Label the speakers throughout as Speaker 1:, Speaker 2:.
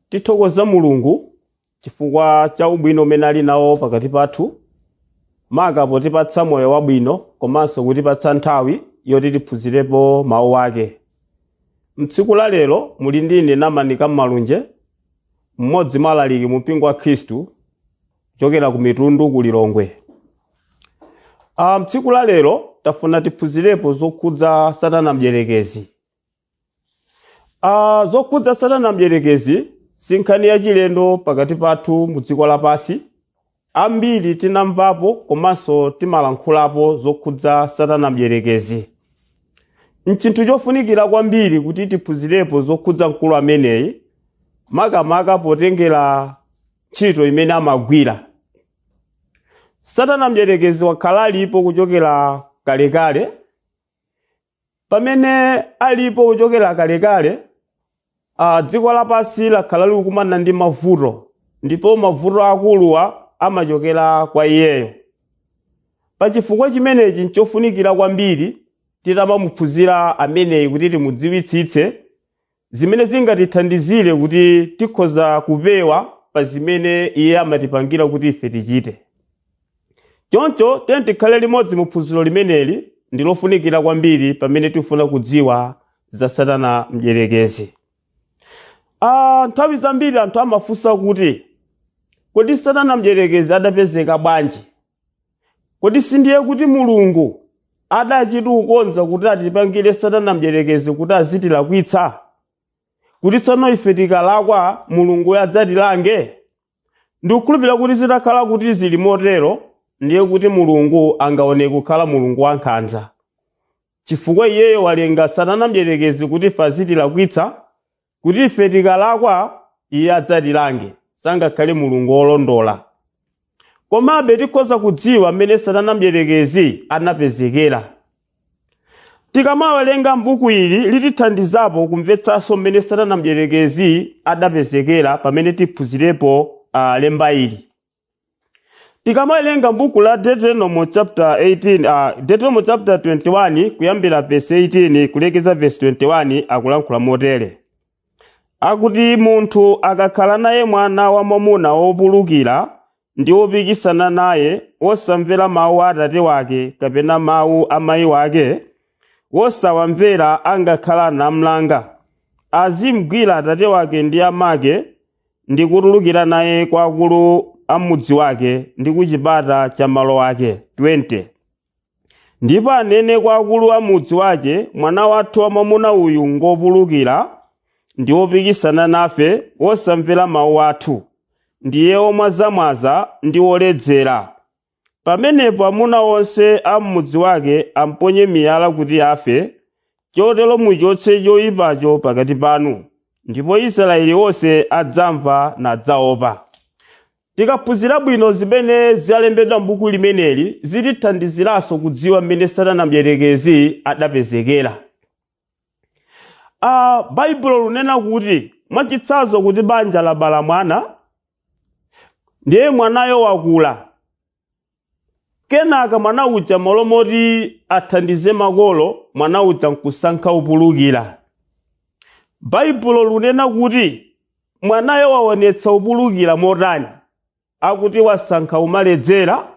Speaker 1: Tithokoza Mulungu chifukwa cha ubwino umene ali nawo pakati pathu, maka potipatsa moyo wabwino komanso kutipatsa nthawi yoti tiphunzirepo mawu ake. Mtsiku la lero muli ndi ine Namanika Malunje, mmodzi mwa alaliki mu mpingo wa Khristu kuchokera ku Mitundu ku Lilongwe. Mtsiku la lero tafuna tiphunzirepo zokhudza Satana Mdierekezi. Zokhudza Satana Mdierekezi si nkhani yachilendo pakati pathu mu dziko lapansi. Ambiri tinamvapo komanso timalankhulapo zokhudza Satana Mdierekezi. Nchinthu chofunikira kwambiri kuti tiphunzirepo zokhudza mkulu ameneyi, makamaka potengera ntchito imene amagwira. Satana Mdierekezi wakhala alipo kuchokera kalekale. Pamene alipo kuchokera kalekale, dziko lapansi lakhala likukumana ndi mavuto, ndipo mavuto akuluwa amachokera kwa iyeyo. Pachifukwa chimenechi nchofunikira kwambiri titamamuphunzira ameneyi kuti timudziwitsitse zimene zingatithandizire kuti tikhoza kupewa pa zimene iye amatipangira kuti ife tichite. Choncho tiyeni tikhale limodzi mu phunziro limeneli, ndi lofunikira kwambiri pamene tifuna kudziwa za Satana Mdierekezi. Nthawi zambiri anthu amafunsa kuti, kodi Satana Mdierekezi adapezeka bwanji? Kodi sindiye kuti Mulungu adachita kukonza kuti atipangire Satana Mdierekezi kuti azitilakwitsa, kuti tsono ife tikalakwa Mulungu adzatilange? Ndikukhulupirira kuti zitakhala kuti zili motero, ndiye kuti Mulungu angaoneke kukhala Mulungu wankhanza, chifukwa iyeyo walenga Satana Mdierekezi kuti ife azitilakwitsa, kuti ife tikalakwa iye adzatilange. Sangakhale Mulungu wolondola. Komabe tikhoza kudziwa mmene Satana Mdierekezi anapezekera. Tikamawerenga m'buku ili litithandizapo kumvetsanso mmene Satana Mdierekezi adapezekera pamene tiphunzirepo lemba ili. Tikamawerenga m'buku la Deuteronomy chapter 18, Deuteronomy chapter 21 kuyambira verse 18 kulekeza verse 21, akulankhula motere. Akuti munthu akakhala naye mwana wamwamuna wopulukira ndi wopikisana naye, wosamvera mawu a atate wake kapena mawu a mayi wake, wosawamvera angakhala namlanga, azimgwira atate wake ndi amake ndi kutulukira naye kwa akulu a mudzi wake ndi ku chipata cha malo ake. 20 Ndipo anene kwa akulu a mudzi wake, mwana wathu wamwamuna uyu ngopulukira ndi wopikisana nafe, wosamvera mawu athu, ndiye womwazamwaza ndi woledzera. Pamenepo amuna onse a m'mudzi wake amponye miyala kuti afe. Chotero muchotse choyipacho pakati panu, ndipo Israeli wonse adzamva nadzaopa. Tikaphunzira bwino zimene zalembedwa m'buku limeneli, zitithandiziranso kudziwa mmene Satana Mdierekezi adapezekera. Baibulo lunena kuti mwachitsanzo kuti banja labala mwana, ndiye mwanayo wakula. Kenaka mwana uja malo moti athandize makolo, mwana uja nkusankha upulukira. Baibulo lunena kuti mwanayo waonetsa upulukira motani? Akuti wasankha umaledzera,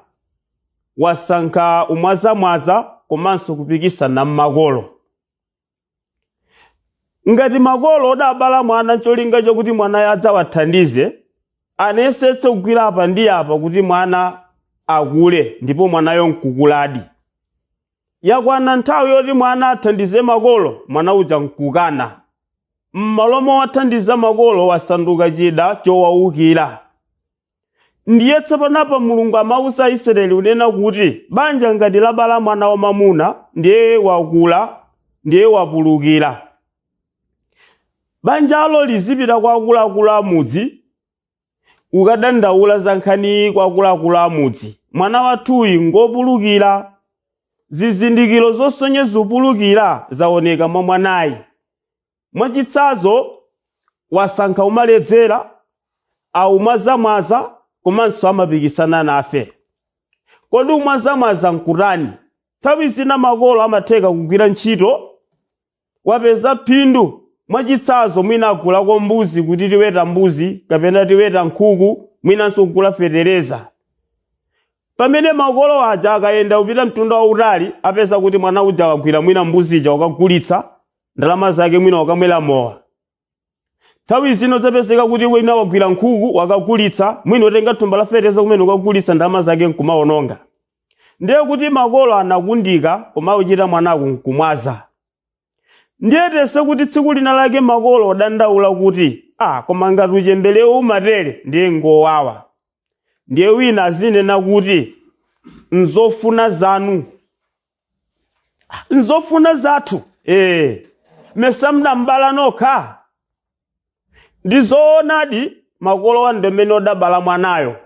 Speaker 1: wasankha umwazamwaza komanso kupikisana mmakolo. Ngati makolo odabala mwana ncholinga chokuti mwanayo adzawathandize, anayesetse kugwira apa ndi apa kuti mwana akule, ndipo mwanayo nkukuladi. Yakwana nthawi yoti mwana athandize makolo, mwana uja nkukana. M'malo mowathandiza makolo wasanduka chida chowawukira. Ndiye tsopano Mulungu amauza Aisraeli kunena kuti banja ngati labala mwana wamwamuna, ndiye wakula, ndiye wapulukira, banjalo lizipita kwa akuluakulu amudzi ukadandaula za nkhani kwa akuluakulu amudzi, mwana wathuyu ngopulukira, zizindikiro zosonyeza upulukira zaoneka mwa mwanayi. Mwachitsanzo, wasankha umaledzera, aumwazamwaza komanso amapikisana nafe. Kodi umwazamwaza nkutani? Nthawi zina makolo amatheka kugwira ntchito, wapeza phindu, Mwachitsanzo, mwina agulako mbuzi kuti tiweta mbuzi kapena tiweta nkhuku, mwinanso kugula fetereza. Pamene makolo aja akayenda kupita mtunda wautali, apeza kuti mwana uja wagwira mwina mbuzi ija wakagulitsa, ndalama zake mwina wakamwera mowa. Nthawi zino zapezeka kuti wina wagwira nkhuku wakagulitsa, mwina utenga thumba la fetereza kumene ukagulitsa, ndalama zake nkumawononga. Ndiye kuti makolo anakundika kumauchita mwanaku nkumwaza. Ndiye tese kuti tsiku lina lake makolo odandaula kuti koma ngati uchembelewo umatere ndiye ngowawa. Ndiye wina azinena kuti nzofuna zanu, nzofuna zathu, mesa mdambala nokha. Ndi zoonadi makolo wa ndemene odabala mwanayo,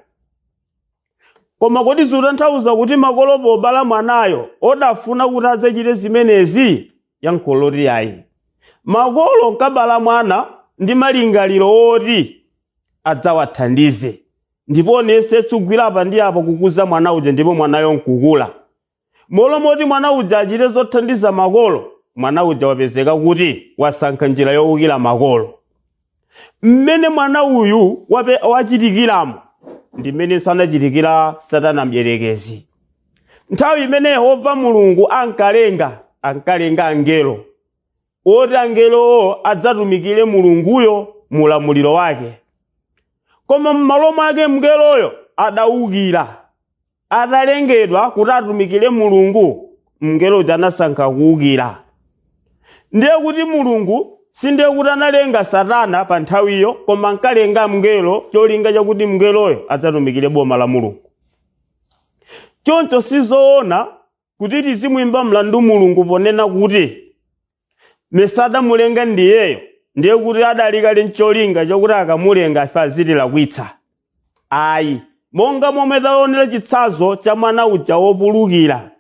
Speaker 1: koma kodi zikutanthauza kuti makolo pobala mwanayo odafuna kuti adzachite zimenezi? Yankho loti ayi. Makolo nkabala mwana ndi malingaliro oti adzawathandize, ndipo onese kugwira apa ndi apo kukuza mwana uja, ndipo mwanayo nkukula. Molo moti mwana uja achite zothandiza makolo, mwana uja wapezeka kuti wasankha njira yowukira makolo. Mmene mwana uyu wachitikiramo ndi mmene sanachitikira Satana mdierekezi. Nthawi imene Yehova Mulungu ankalenga angelo oti angelowo adzatumikire Mulunguyo mulamuliro wake, koma m'malo mwake mngeloyo adawukira. Atalengedwa kuti atumikire Mulungu, mngelo uja anasankha kuwukira. Ndiye kuti Mulungu sindiye kuti analenga Satana pa nthawiyo, koma ankalenga mngelo cholinga chakuti mngeloyo adzatumikire boma la Mulungu. Choncho sizoona kuti tizimwimba mlandu Mulungu ponena kuti mesa adamulenga ndiyeyo, ndiye kuti adali kale ncholinga chokuti akamulenga ife azitilakwitsa. Ayi, monga momwe taonera chitsanzo cha mwana uja wopulukira,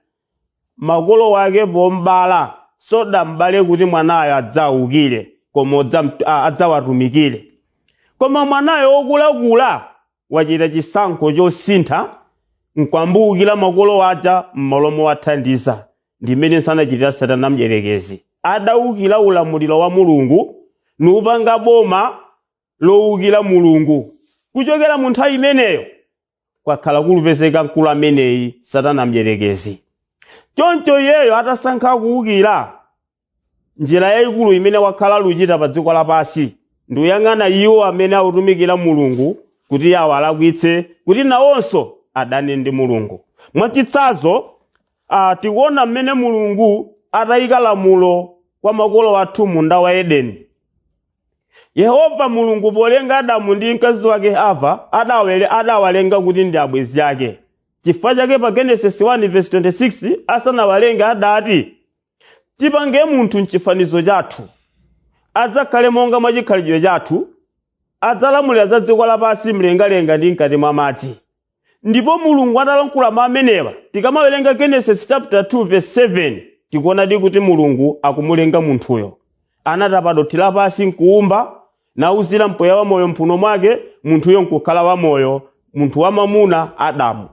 Speaker 1: makolo wake pombala sodambale kuti mwanayo adzawukire, koma adzawatumikire. Koma mwanayo wokulakula wachita chisankho chosintha nkwambuwukira makolo aja m'malo mowathandiza. Ndimene sanachitira Satana mdierekezi. Adawukira ulamuliro wa Mulungu nupanga boma lowukira Mulungu. Kuchokera mu nthawi imeneyo kwakhala kulupezeka mkulu ameneyi Satana mdierekezi. Choncho iyeyo atasankha kuwukira, njira yayikulu imene wakhala luchita pa dziko lapansi ndikuyang'ana iwo amene akutumikira Mulungu kuti awo alakwitse, kuti nawonso adane ndi Mulungu. Mwachitsanzo, tikuona mmene Mulungu atayika lamulo kwa makolo athu munda wa Edeni. Yehova Mulungu polenga Adamu ndi mkazi wake Hava, adawalenga kuti ndi abwenzi ake. Chifukwa chake pa Genesis 1:26 asanawalenga adati, tipange munthu mchifanizo chathu, adzakhale monga mwa chikhalidwe chathu, adzalamulira za dziko lapansi, mlengalenga ndi mkati mwa madzi. Ndipo Mulungu atalankhula mawu amenewa, tikamawerenga Genesis chapter 2 verse 7, tikuonadi kuti Mulungu akumulenga munthuyo. Anatapa dothi lapansi nkuumba, nauzira mpweya wa moyo mphuno mwake, munthuyo nkukhala wamoyo, munthu wamamuna Adamu.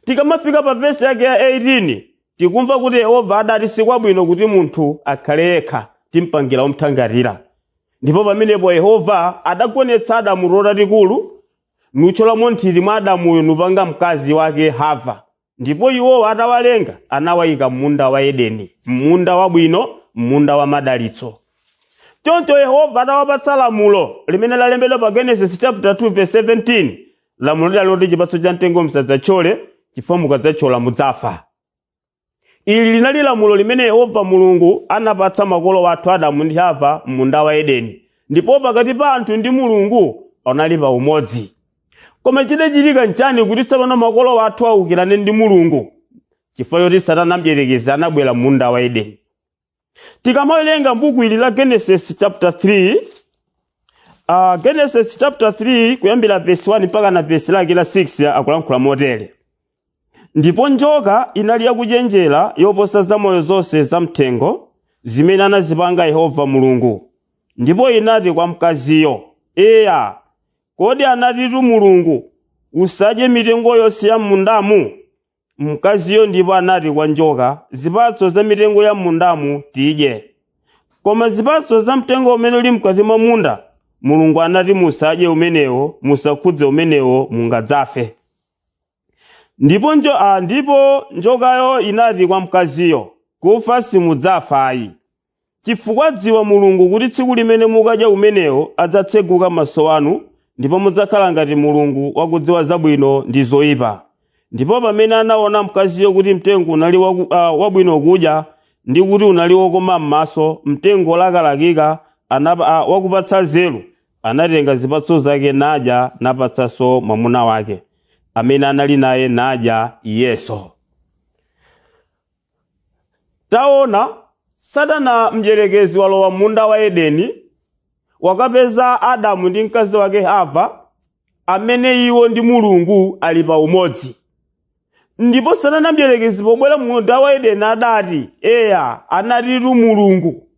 Speaker 1: Tikamafika pa vesi yake ya 18, tikumva kuti Yehova adati sikwabwino kuti munthu akhale yekha, timpangira omthangatira. Ndipo pamenepo Yehova adagonetsa Adamu tulo tatikulu, nuthyolamo nthiti mwa Adamuyo nupanga mkazi wake Hava. Ndipo iwowo atawalenga anawayika m'munda wa Edeni, munda wabwino, munda wa madalitso. Choncho Yehova atawapatsa lamulo limene lalembedwa pa Genesis chapter 2 verse 17, lamulo lidali loti chipatso cha mtengo musadzathyole, chifukwa mukadzathyola mudzafa. Ili linali lamulo limene Yehova Mulungu anapatsa makolo athu Adamu ndi Hava m'munda wa Edeni, ndipo pakati pa anthu ndi Mulungu panali pa umodzi. Koma chidachitika nchani kuti tsopano makolo athu awukirane ndi Mulungu? Chifukwa choti Satana mdierekezi anabwera m'munda wa Edeni. Tikamawerenga buku ili la Genesis chapter 3, Genesis chapter 3 kuyambira verse 1 mpaka na verse lake la 6, akulankhula motere: Ndipo njoka inali yakuchenjera yoposa zamoyo zonse zamthengo zimene anazipanga Yehova Mulungu. Ndipo inati kwa mkaziyo, Eya, kodi anatitu Mulungu, usadye mitengo yonse ya m'mundamu? Mkaziyo ndipo anati kwa njoka, zipatso za mitengo ya m'mundamu tidye. Koma zipatso za mtengo umene uli mkati mwa munda, Mulungu anati musadye umenewo, musakhudze umenewo, mungadzafe. Ndipo njokayo inati kwa mkaziyo, kufa simudzafa ayi. Chifukwa dziwa Mulungu kuti tsiku limene mukadya umenewo adzatseguka maso anu, ndipo mudzakhala ngati Mulungu wakudziwa zabwino ndi zoyipa. Ndipo pamene anaona mkaziyo kuti mtengo unali wabwino kudya, ndi kuti unali wokoma m'maso, mtengo wolakalakika, wakupatsa nzeru, anatenga zipatso zake nadya, napatsanso mwamuna wake amene anali naye, nadya iyenso. Taona, Satana mdierekezi walowa munda wa Edeni, wakapeza Adamu ndi mkazi wake Hava, amene iwo ndi Mulungu ali pa umodzi. Ndipo Satana mdierekezi pobwera munda wa Edeni adati, eya, anatitu Mulungu,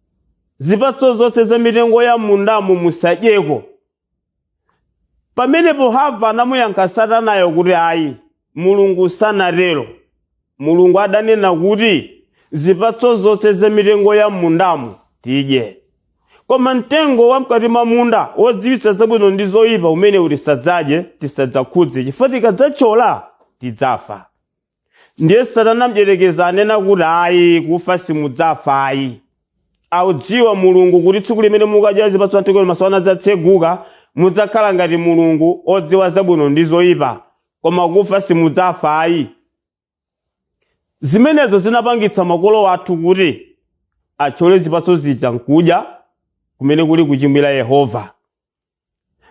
Speaker 1: zipatso zonse za mitengo ya mundamo musadyeko. Pamenepo Hava anamuyankha Satanayo kuti ayi, Mulungu sanatero. Mulungu adanena kuti zipatso zonse za mitengo ya mundamo tidye, koma mtengo wa mkati mwa munda wodziwitsa zabwino ndi zoyipa umene tisadzadye, tisadzakhudze, chifukwa tikadzathyola tidzafa. Ndiye Satana mdierekezi anena kuti ayi, kufa simudzafa ayi. Audziwa Mulungu kuti tsiku limene mukadya zipatso za mtengo maso anu adzatseguka, mudzakhala ngati Mulungu odziwa zabwino ndi zoyipa, koma kufa simudzafa ayi. Zimenezo zinapangitsa makolo athu kuti athyole zipatso zija nkudya, kumene kuli kuchimwira Yehova.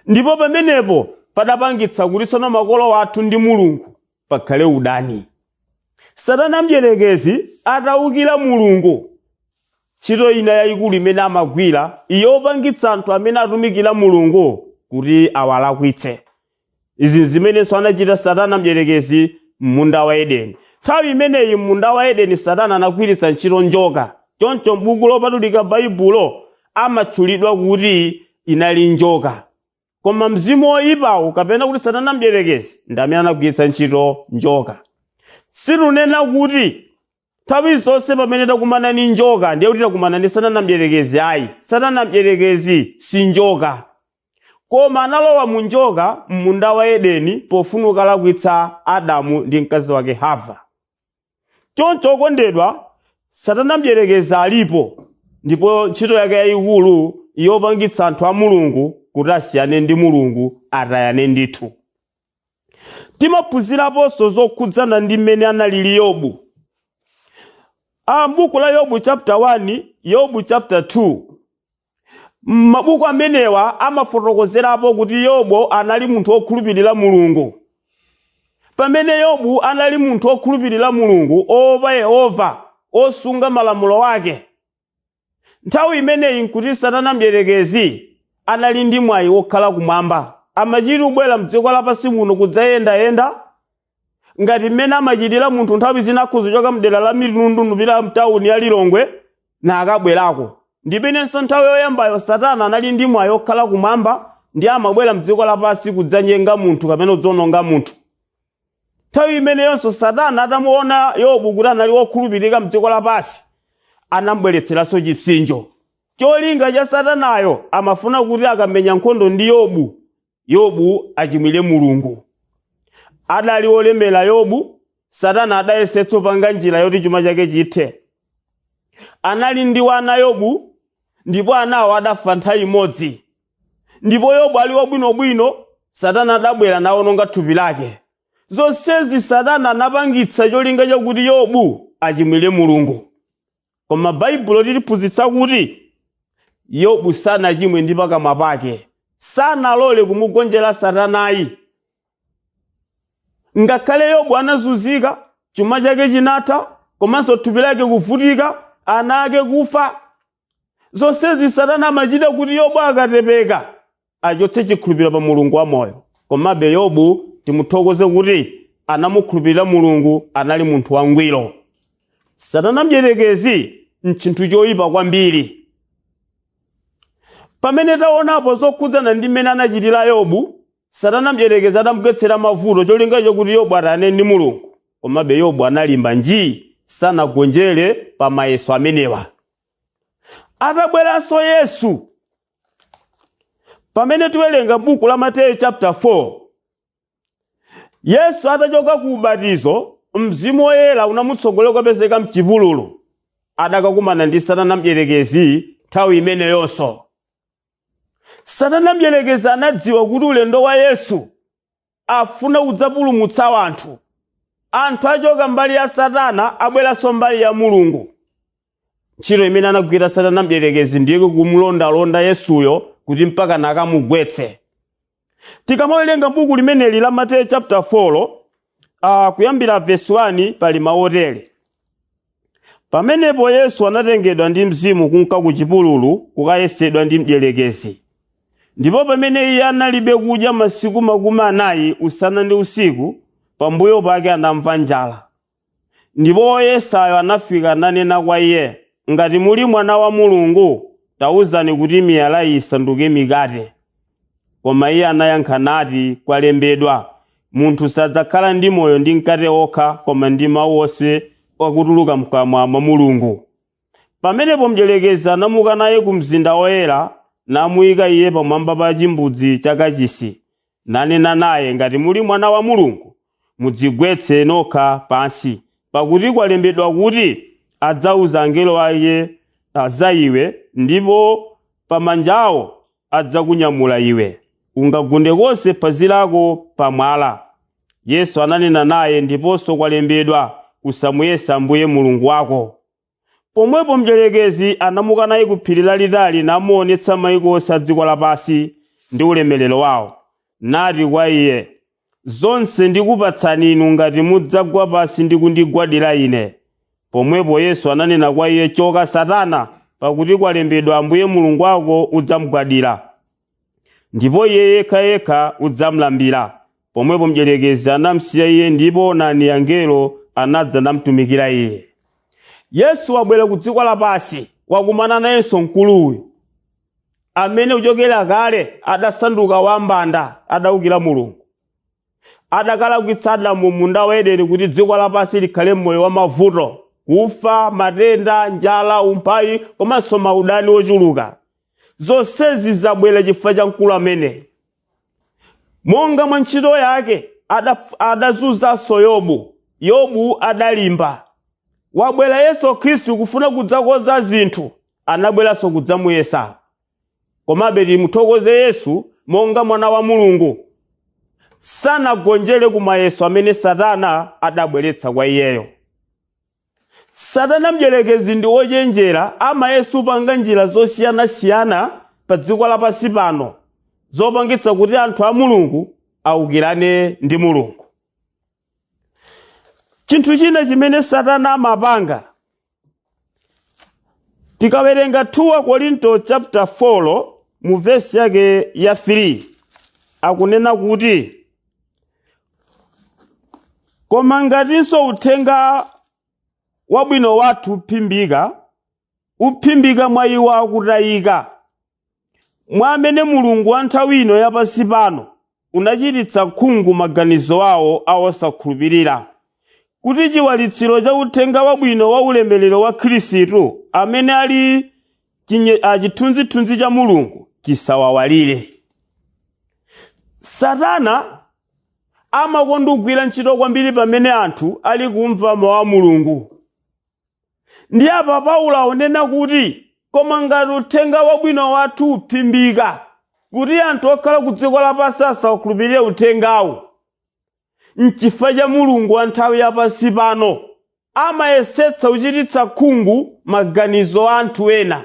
Speaker 1: Ndipo pamenepo padapangitsa kuti tsono makolo athu ndi Mulungu pakhale udani. Satana mdierekezi atawukira Mulungu, ntchito ina yayikulu imene amagwira yopangitsa anthu amene atumikira Mulungu kuti awalakwitse. Izi zimenenso anachita Satana mdierekezi m'munda wa Edeni. Nthawi imeneyi m'munda wa Edeni Satana anagwiritsa ntchito njoka. Choncho m'buku lopatulika Baibulo amatchulidwa kuti inali njoka, koma mzimu woyipawo kapena kuti Satana mdierekezi ndi amene anagwiritsa ntchito njoka. Situnena kuti nthawi zonse pamene takumana ndi njoka ndiye kuti takumana ndi Satana mdierekezi ayi. Satana mdierekezi si njoka, koma analowa mu njoka m'munda wa Edeni pofuna kulakwitsa Adamu ndi mkazi wake Hava. Choncho okondedwa, Satana mdierekezi alipo, ndipo ntchito yake yayikulu yopangitsa anthu a Mulungu kuti asiyane ndi Mulungu, atayane ndithu. Timaphunziraponso zokhudzana ndi mmene analili Yobu. M'buku la Yobu chapter 1, Yobu chapter 2, mabuku amenewa amafotokozerapo kuti Yobu anali munthu wokhulupirira Mulungu. Pamene Yobu anali munthu wokhulupirira Mulungu, oopa Yehova, osunga malamulo ake, nthawi imeneyi nkuti Satana mdierekezi anali ndi mwayi wokhala kumwamba, amachita kubwera mdziko lapansi muno kudzayendayenda ngati mmene amachitira munthu nthawi zina akhoza kuchoka mdera la Mitundu nupita mtawuni ya Lilongwe na akabwerako. Ndipenenso nthawi yoyambayo Satana anali ndi mwayi wokhala kumwamba, ndi amabwera mdziko lapansi kudzanyenga munthu kapena kudzononga munthu. Nthawi imeneyonso Satana atamuona Yobu kuti anali wokhulupirika mdziko lapansi, anamubweretseranso chipsinjo. Cholinga cha Satanayo amafuna kuti akamenya nkhondo ndi Yobu, Yobu achimwire Mulungu. Adali wolemera Yobu, Satana adayesetsa kupanga njira yoti chuma chake chithe. Anali ndi wana Yobu, ndipo anawo adafa nthawi imodzi. Ndipo Yobu ali wabwinobwino, Satana adabwera nawononga thupi lake. Zonsezi Satana anapangitsa cholinga chakuti Yobu achimwire Mulungu. Koma Baibulo litiphunzitsa kuti Yobu sanachimwe ndi pakamwa pake, sanalole kumugonjera Satanayi. Ngakhale Yobu anazunzika, chuma chake chinatha, komanso thupi lake kuvutika, ana ake kufa, zonsezi Satana amachita kuti Yobu akatepeka achotse chikhulupiriro pa Mulungu wamoyo. Komabe Yobu timuthokoze kuti anamukhulupirira Mulungu, anali munthu wangwiro. Satana mdierekezi nchinthu choyipa kwambiri. Pamene taonapo zokhudzana ndi mmene anachitira Yobu, Satana mdierekezi atamugwetsera mavuto cholinga chokuti Yobu atayane ndi Mulungu, komabe Yobu analimba njii, sanagonjere pa mayeso amenewa. Atabweranso Yesu, pamene tiwerenga buku la Mateyu chapter 4, Yesu atachoka ku ubatizo, Mzimu Woyera unamutsogolera kukapezeka mchipululu. Adakakumana ndi Satana mdierekezi nthawi imeneyonso. Satana mdierekezi anadziwa kuti ulendo wa Yesu afuna kudzapulumutsa anthu. Anthu achoka mbali ya Satana abweranso mbali ya Mulungu. Ntchito imene anagwira Satana mdierekezi ndiye kumulondalonda Yesuyo kuti mpaka nakamugwetse. Tikamawerenga buku limeneli la Mateyu chapter 4, kuyambira verse 1, pali mawu otere: Pamenepo Yesu anatengedwa ndi Mzimu kunka ku chipululu kukayesedwa ndi mdierekezi. Ndipo pamene iye analibe kudya masiku 40 usana ndi usiku, pambuyo pake anamva njala. Ndipo woyesayo anafika nanena kwa iye, ngati muli mwana wa Mulungu, tawuzani kuti miyala iyi isanduke mikate. Koma iye anayankha nati, kwalembedwa, munthu sadzakhala ndi moyo ndi mkate okha, koma ndi mawu onse akutuluka mkamwa mwa Mulungu. Pamenepo mdierekezi anamuka naye ku mzinda woyera, namuyika iye pamwamba pa chimbudzi cha kachisi, nanena naye, ngati muli mwana wa Mulungu, mudzigwetse nokha pansi, pakuti kwalembedwa kuti, adzauza angelo ake za iwe, ndipo pamanja awo adzakunyamula iwe, ungagunde konse phazi lako pamwala. Yesu ananena naye, ndiponso kwalembedwa, usamuyesa Ambuye Mulungu wako. Pomwepo mdierekezi anamuka naye ku phiri lalitali, namuonetsa mayiko onse a dziko lapansi ndi ulemerero wawo, nati kwa iye, zonse ndikupatsani inu ngati mudzagwa pansi ndi kundigwadira ine. Pomwepo Yesu ananena kwa iye, choka Satana, pakuti kwalembedwa, Ambuye Mulungu wako udzamugwadira, ndipo iye yekha yekha udzamulambira. Pomwepo mdierekezi anamsiya iye, ndipo onani, angelo anadza namtumikira iye. Yesu wabwera ku dziko lapansi, wakumana nayenso mkuluyu amene kuchokera kale adasanduka wambanda, adawukira Mulungu, adakalakwitsa Adamu munda wa Edeni kuti dziko lapansi likhale moyo wa mavuto, kufa, matenda, njala, umphawi komanso maudani ochuluka. Zonsezi zabwera chifukwa cha mkulu amene monga mwa ntchito yake adazunzanso Yobu. Yobu adalimba. Wabwera Yesu Khristu kufuna kudzakonza zinthu, anabweranso kudzamuyesa. Komabe timuthokoze Yesu monga mwana wa Mulungu, sanagonjere ku mayeso amene Satana adabweretsa kwa iyeyo. Satana mdierekezi ndi wochenjera, amayesa kupanga njira zosiyanasiyana pa dziko lapansi pano zopangitsa kuti anthu a Mulungu awukirane ndi Mulungu. Chinthu china chimene Satana amapanga, tikawerenga 2 Korinto chapter 4 mu vesi yake ya 3, akunena kuti, koma ngatinso uthenga wabwino wathu uphimbika, uphimbika mwa iwo akutayika, mwa amene mulungu wa nthawi ino yapansi pano unachititsa khungu maganizo awo awosakhulupirira, kuti chiwalitsiro cha uthenga wabwino wa ulemerero wa Khristu amene ali chithunzithunzi cha Mulungu chisawawalire. Satana amakonda kugwira ntchito kwambiri pamene anthu ali kumva mawu a Mulungu. Ndi apa Paulo akunena kuti koma ngati uthenga wabwino wathu uphimbika, kuti anthu okhala ku dziko lapansi asakhulupirire uthengawu, nchifukwa cha mulungu wa nthawi yapansi pano amayesetsa kuchititsa khungu maganizo a anthu ena,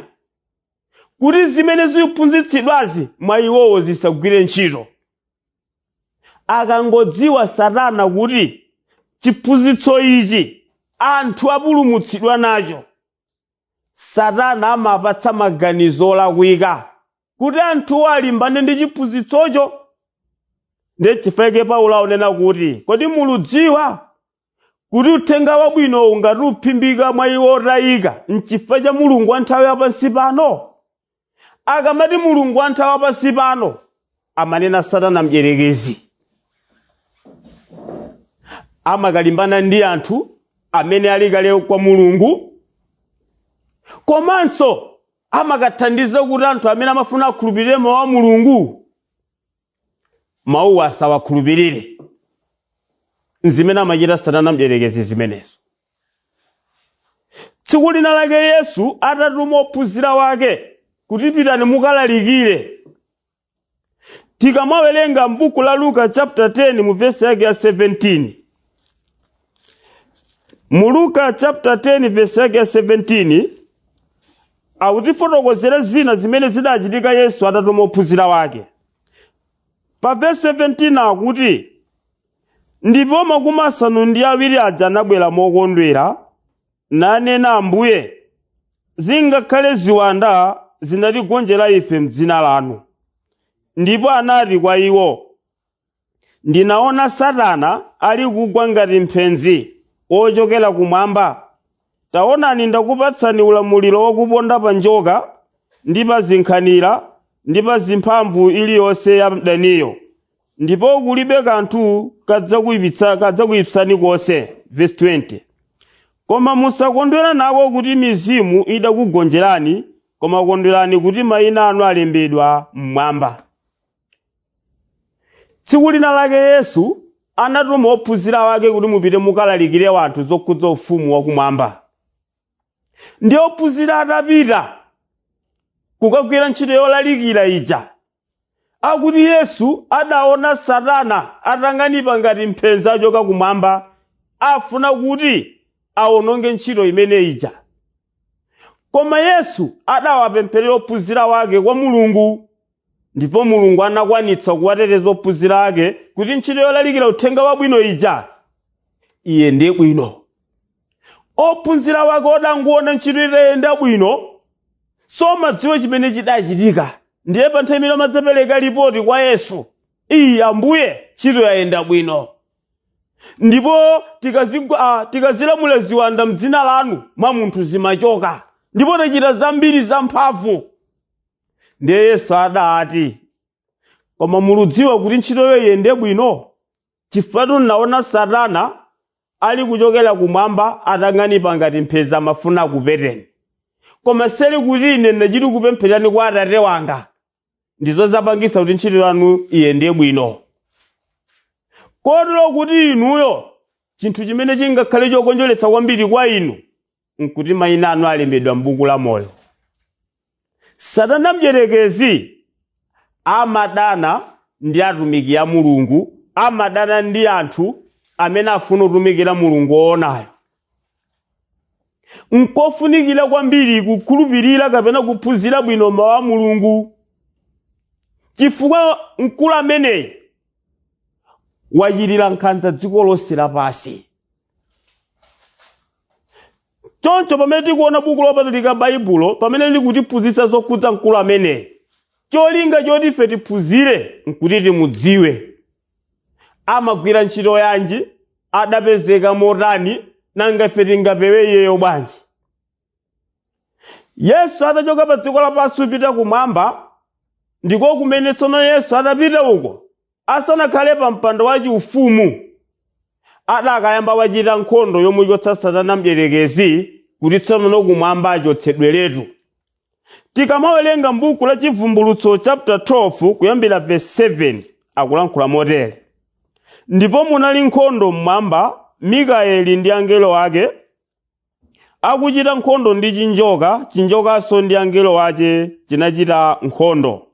Speaker 1: kuti zimene zikuphunzitsidwazi mwa iwowo zisagwire ntchito. Akangodziwa Satana kuti chiphunzitso ichi anthu apulumutsidwa nacho, Satana amapatsa maganizo olakwika kuti anthuwo alimbane ndi chiphunzitsocho. Ndiye chifukwa Paulo akunena kuti, kodi muludziwa kuti uthenga wabwino ungati uphimbika mwa iwo otayika nchifukwa cha mulungu wa nthawi yapansi pano? Akamati mulungu wa nthawi yapansi pano, amanena Satana mdierekezi. Amakalimbana ndi anthu amene ali kale kwa Mulungu, komanso Amakathandiza kuti anthu amene amafuna akhulupirire mawu a Mulungu, mawuwa asawakhulupirire. Nzimene amachita Satana mdierekezi zimenezo. Tsiku lina lake Yesu atatuma ophunzira wake kuti pitani mukalalikire, tikamawerenga m'buku la Luka chapter 10 mu vesi yake ya 17, mu Luka chapter 10 vesi yake ya 17, akutifotokozera zina zimene zidachitika Yesu atatuma ophunzira wake. Pa vesi 17 akuti, ndipo 70 aja anabwera mokondwera nanena, Ambuye, zingakhale ziwanda zinatigonjera ife m'dzina lanu. Ndipo anati kwa iwo, ndinaona Satana ali kugwa ngati mphenzi wochokera kumwamba. Taonani, ndakupatsani ulamuliro wakuponda pa njoka ndi pa zinkhanira ndi pa zimphamvu iliyonse ya mdaniyo, ndipo kulibe kanthu kadzakuyipitsani konse. Verse 20, koma musakondwera nako kuti mizimu idakugonjerani, koma kondwerani kuti mayina anu alembedwa mmwamba. Tsiku lina lake Yesu anatuma ophunzira wake kuti mupite mukalalikire wanthu zokhudza ufumu wakumwamba. Ndi ophunzira atapita kukagwira ntchito yolalikira ija, akuti Yesu adaona Satana atang'anipa ngati mphenzi achoka kumwamba, afuna kuti awononge ntchito imene ija. Koma Yesu adawapempherera ophunzira wake kwa Mulungu, ndipo Mulungu anakwanitsa kuwateteza ophunzira ake kuti ntchito yolalikira uthenga wabwino ija iyende bwino. Ophunzira wake odangoona ntchito itayenda bwino, somadziwa chimene chidachitika. Ndiye pa nthawi imene amadzapereka ripoti kwa Yesu, iyi Ambuye, ntchito yayenda bwino, ndipo tikazilamula ziwanda mdzina lanu, mwa munthu zimachoka, ndipo tachita zambiri zamphamvu. Ndiye Yesu adati, koma muludziwa kuti ntchitoyo iyende bwino, chifukwa naona Satana ali kuchokera kumwamba atang'anipa ngati mphenzi amafuna kupeteni, koma seli kuti ine ndachiti kupempherani kwa Atate wanga, ndizo zapangisa kuti ntchito yanu iyende bwino. Kotero kuti inuyo chinthu chimene chingakhale chokondweretsa kwambiri kwa inu nkuti mayina anu alembedwa m'buku la moyo. Satana mdierekezi amadana ndi atumiki a Mulungu, amadana ndi anthu amene afuna kutumikira Mulungu woonayo. Nkofunikira kwambiri kukhulupirira kapena kuphunzira bwino mawu a Mulungu, chifukwa mkulu ameneyi wachitira nkhanza dziko lonse lapansi. Choncho pamene tikuona buku lopatulika Baibulo, pamene likutiphunzitsa zokhudza mkulu ameneyi, cholinga choti ife tiphunzire nkuti timudziwe, amagwira ntchito yanji, adapezeka motani, nanga ife tingapewe iyeyo bwanji. Yesu atachoka pa dziko lapansi kupita kumwamba, ndiko kumene tsono Yesu atapita uko, asanakhale pa mpando wachiufumu, adakayamba wachita nkhondo yomuchotsa Satana mdierekezi kuti tsono kumwamba achotsedweretu. Tikamawerenga m'buku la Chivumbulutso chapter 12 kuyambira verse 7, akulankhula motere: ndipo munali nkhondo mmwamba, Mikaeli ndi angelo ake akuchita nkhondo ndi chinjoka, chinjokanso ndi angelo ake chinachita nkhondo,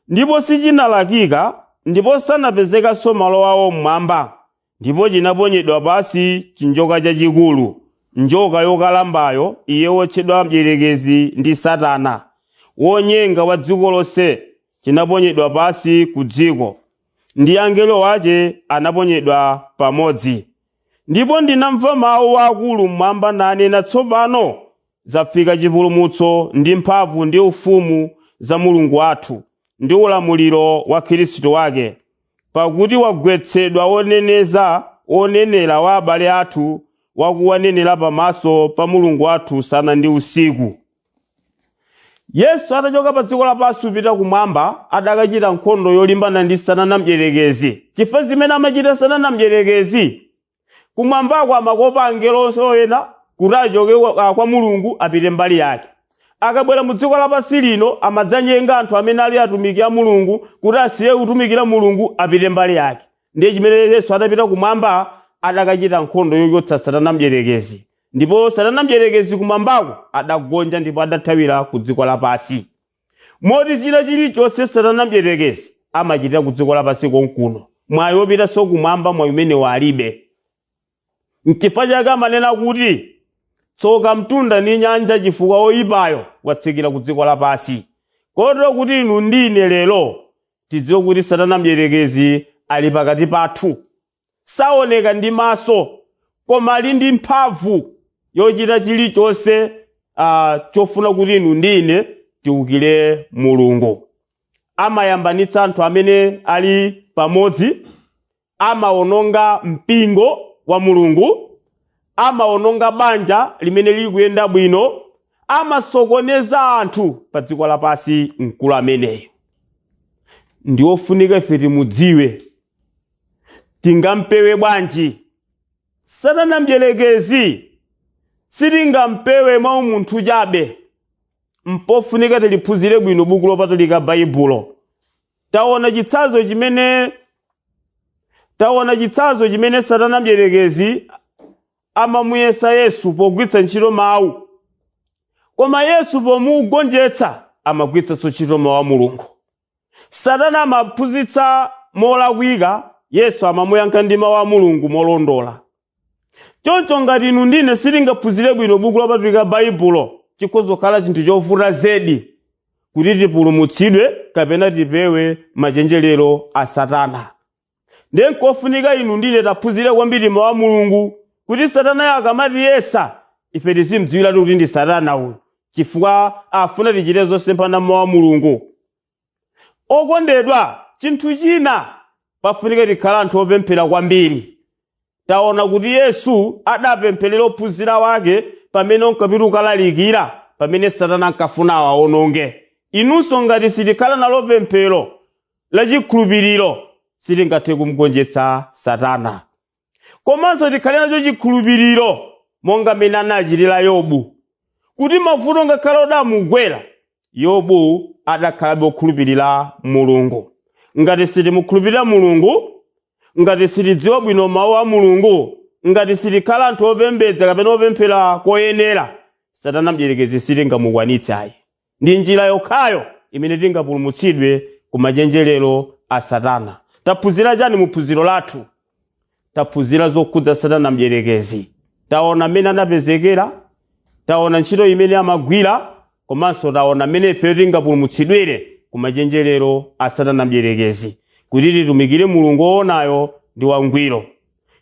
Speaker 1: ndipo sichinalakika, ndipo sanapezekanso malo awo mmwamba. Ndipo chinaponyedwa pasi chinjoka chachikulu, njoka yokalambayo, iye wotchedwa Mdierekezi ndi Satana, wonyenga wa dziko lonse, chinaponyedwa pasi ku dziko, ndi angelo ake anaponyedwa pamodzi. Ndipo ndinamva mawu akulu mmwamba nanena, tsopano zafika chipulumutso ndi mphamvu ndi ufumu za Mulungu wathu ndi ulamuliro wa Khristu wake, pakuti wagwetsedwa woneneza wonenera wa abale athu, wakuwanenera pamaso pa Mulungu wathu usana ndi usiku. Yesu atachoka pa dziko lapansi kupita kumwamba, adakachita nkhondo yolimbana ndi Satana mdierekezi, chifukwa zimene amachita Satana mdierekezi kumwambako, amakopa angelo onse oyena kuti achoke kwa Mulungu apite mbali yake. Akabwera mu dziko lapansi lino amadzanyenga anthu amene ali atumiki a Mulungu kuti asiye kutumikira Mulungu, apite mbali yake. Ndiye chimene Yesu adapita kumwamba, adakachita nkhondo yochotsa Satana mdierekezi, ndipo Satana mdierekezi kumwambako adagonja ndipo adathawira ku dziko lapansi. Moti china chilichonse Satana mdierekezi amachitira ku dziko lapansi konkuno. Mwayi wopitanso kumwamba, mwayi umene alibe. Nchifukwa chake amanena kuti tsoka mtunda ndi nyanja, chifukwa woyipayo watsikira ku dziko lapansi. Kotero kuti inu ndine lero tidziwe kuti Satana mdierekezi ali pakati pathu. Saoneka ndi maso, koma ali ndi mphamvu yochita chilichonse chofuna kuti inu ndine tiwukire Mulungu. Amayambanitsa anthu amene ali pamodzi, amawononga mpingo wa Mulungu, amawononga banja limene lili kuyenda bwino, amasokoneza anthu pa dziko lapansi. Mkulu ameneyo ndi wofunika ife timudziwe. Tingampewe bwanji Satana mdierekezi? Sitingampewe mwa umunthu chabe, mpofunika tiliphunzire bwino buku lopatulika, Baibulo. Taona chitsanzo chimene Satana mdierekezi amamuyesa Yesu pogwiritsa ntchito mawu, koma Yesu pomugonjetsa amagwiritsanso ntchito mawu a Mulungu. Satana amaphunzitsa molakwika, Yesu amamuyankha ndi mawu a Mulungu molondola. Choncho ngati inu ndine sitingaphunzire bwino buku lopatulika, Baibulo, chikhoza kukhala chinthu chovuta zedi kuti tipulumutsidwe kapena tipewe machenjerero a Satana. Ndiye nkofunika inu ndine taphunzire kwambiri mawu a Mulungu, kuti Satanayo akamatiyesa ife tizimdziwiratu kuti ndi Satana uyu, chifukwa afuna tichite zosemphana mawu a Mulungu. Okondedwa, chinthu china, pafunika tikhala anthu opemphera kwambiri. Taona kuti Yesu adapempherera ophunzira wake pamene ankapita kukalalikira, pamene Satana ankafuna awawononge. Inunso ngati sitikhala nalo pemphero lachikhulupiriro, sitingathe kumugonjetsa Satana. Komanso tikhale nacho chikhulupiriro monga mmene anachitira Yobu, kuti mavuto ngakhale odamugwera, Yobu adakhalabe okhulupirira Mulungu. Ngati sitimukhulupirira Mulungu, ngati sitidziwa bwino mawu a Mulungu, ngati sitikhala anthu opembedza kapena opemphera koyenera, Satana mdierekezi sitingamukwanitse ayi. Ndi njira yokhayo imene tingapulumutsidwe ku machenjerero a Satana. Taphunzira chani mu phunziro lathu? Taphunzira zokhudza Satana mdierekezi. Taona mmene anapezekera, taona ntchito imene amagwira, komanso taona mmene ife tingapulumutsidwire ku machenjerero a Satana mdierekezi, kuti titumikire Mulungu woonayo ndi wangwiro.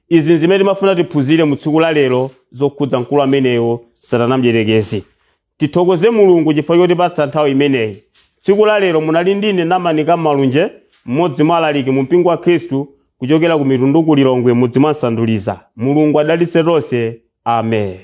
Speaker 1: Izi zimene timafuna tiphunzire mu tsiku la lero zokhudza mkulu ameneyo, Satana mdierekezi. Tithokoze Mulungu chifukwa chotipatsa nthawi imeneyi. Tsiku la lero munali ndine Namanika Malunje, mmodzi mwa alaliki mu mpingo wa Khristu kuchokera ku Mitundu, ku Lilongwe, mudzi mwa Nsanduliza. Mulungu adalitse tonse. Amen.